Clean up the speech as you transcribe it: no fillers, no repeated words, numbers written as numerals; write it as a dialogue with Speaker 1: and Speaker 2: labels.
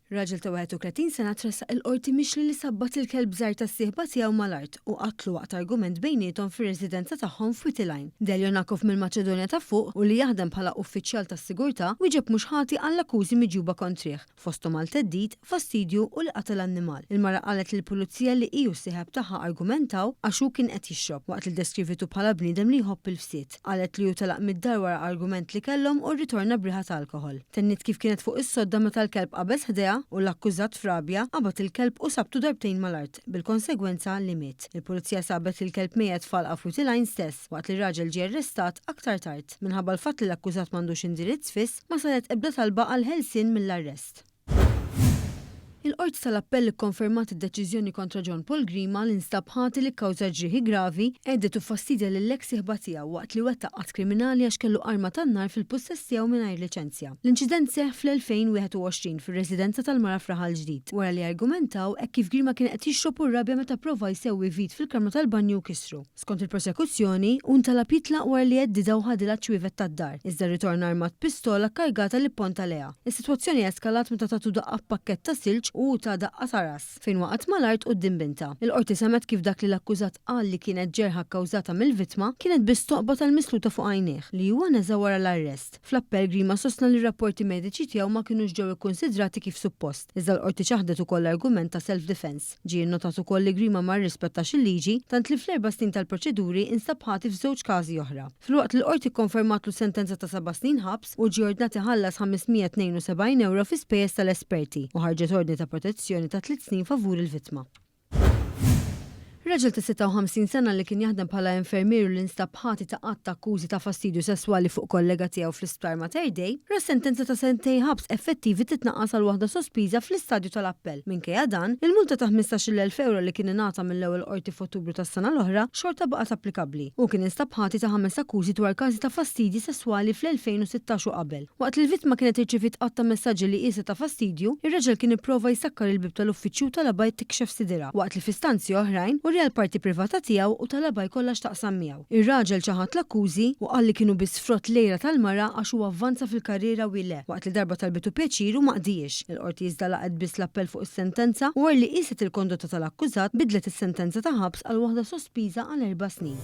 Speaker 1: Raġel ta' 31 sena tressaq il-Qorti mixli li sabbat il-kelb żgħir tas-sieħba tiegħu mal-art u qatlu waqt argument bejniethom fir-residenza tagħhom f'Wied il-Għajn. Deljonakov mill-Maċedonja ta' Fuq u li jaħdem bħala uffiċjal tas-sigurtà wieġeb mhux ħati għall-akkużi miġjuba kontrih, fosthom għal theddid, fastidju u li qatel annimal. Il-mara qalet lill-pulizija li hi u s-sieħeb tagħha argumentaw għax hu kien qed jixrob, waqt li ddeskrivitu bħala bniedem li jħobb il-fsied. Qalet li hu telaq mid-dar wara argument li kellhom u rritorna b'riħa ta' alkoħol. Tenniet kif kienet fuq is-sodda meta l-kelb qabeż ħdejha u l-akkużat f'rabja qabad il-kelb u sabtu darbtejn mal-art, bil-konsegwenza li miet. Il-Pulizija sabet lill-kelb mejjet f'għalqa f'Wied il-Għajn stess, waqt li r-raġel ġie arrestat aktar tard. Minħabba l-fatt li l-akkużat m'għandux indirizz fiss, ma saret ebda talba għall-ħelsien mill-arrest. Il-Qorti tal-Appell ikkonfermat id-deċiżjoni kontra John Paul Grima li nstab ħati li kkawża ġrieħi gravi, hedded u ffastidja lill-eks sieħba tiegħu waqt li wettaq att kriminali għax kellu arma tan-nar fil-pussess tiegħu mingħajr liċenzja. L-inċident seħħ fl-2021 fir-residenza tal-mara f'Raħal Ġdid, wara li argumentaw hekk kif Grima kien qed jixrob u rrabja meta pprova jsewwi vit fil-kamra tal-banju u kisru. Skont il-prosekuzzjoni, hu ntalab jitlaq wara li heddidha u ħadilha ċ-ċwievet tad-dar, iżda rritorna armat b'pistola kkargata li pponta lejha. Is-sitwazzjoni eskalat meta tatu daqqa b'pakkett ta' silġ u hu ta daqqa ta' ras, fejn waqgħet mal-art quddiem bintha. Il-Qorti semgħet kif dak li l-akkużat qal li kienet ġerħa kkawżata mill-vittma, kienet biss toqba tal-misluta fuq għajnejh, li huwa neża' wara l-arrest. Fl-appell, Grima sostna li r-rapporti mediċi tiegħu ma kinux ġew ikkunsidrati kif suppost, iżda l-Qorti ċaħdet ukoll l-argument ta' self-defence. Ġie nnotat ukoll li Grima ma rrispettax il-liġi, tant li fl-erba' snin tal-proċeduri instab ħati f'żewġ każi oħra. Filwaqt li l-Qorti kkonfermatlu sentenza ta' seba' snin ħabs u ġie ordnat iħallas 572 ewro fi spejjeż tal-esperti u ħarġet ordni ta' protezzjoni ta' tliet snin favur il-vittma. Raġel ta' 56 sena li kien jaħdem bħala infermier u li nstab ħati ta' għadd ta' akkużi ta' fastidju sesswali fuq kollega tiegħu fl-Isptar Mater Dei, ra sentenza ta' sentejn ħabs effettivi titnaqqas għal waħda sospiża fl-istadju tal-appell. Minkejja dan, il-multa ta' 15,000 ewro li kien ingħata mill-ewwel Qorti f'Ottubru tas-sena l-oħra xorta baqgħet applikabbli. Hu kien instab ħati ta' ħames akkużi dwar każi ta' fastidji sesswali fl-2016 u qabel. Waqt li l-vittma kienet irċeviet għadd ta' messaġġi li qieset ta' fastidju, ir-raġel kien ipprova jsakkar il-bieb tal-uffiċċju u talabha tikxef sidirha, waqt li f'istanzi oħrajn uriha l-parti privata tiegħu u talabha jkollha x'taqsam miegħu. Ir-raġel ċaħad l-akkużi u qal li kienu biss frott l-għira tal-mara għax hu avvanza fil-karriera u hi le, waqt li darba talbitu pjaċir u ma qdihiex. Il-Qorti iżda laqgħet biss l-appell fuq is-sentenza u wara li qieset il-kondotta tal-akkużat bidlet is-sentenza ta' ħabs għal waħda sospiża għal erba' snin.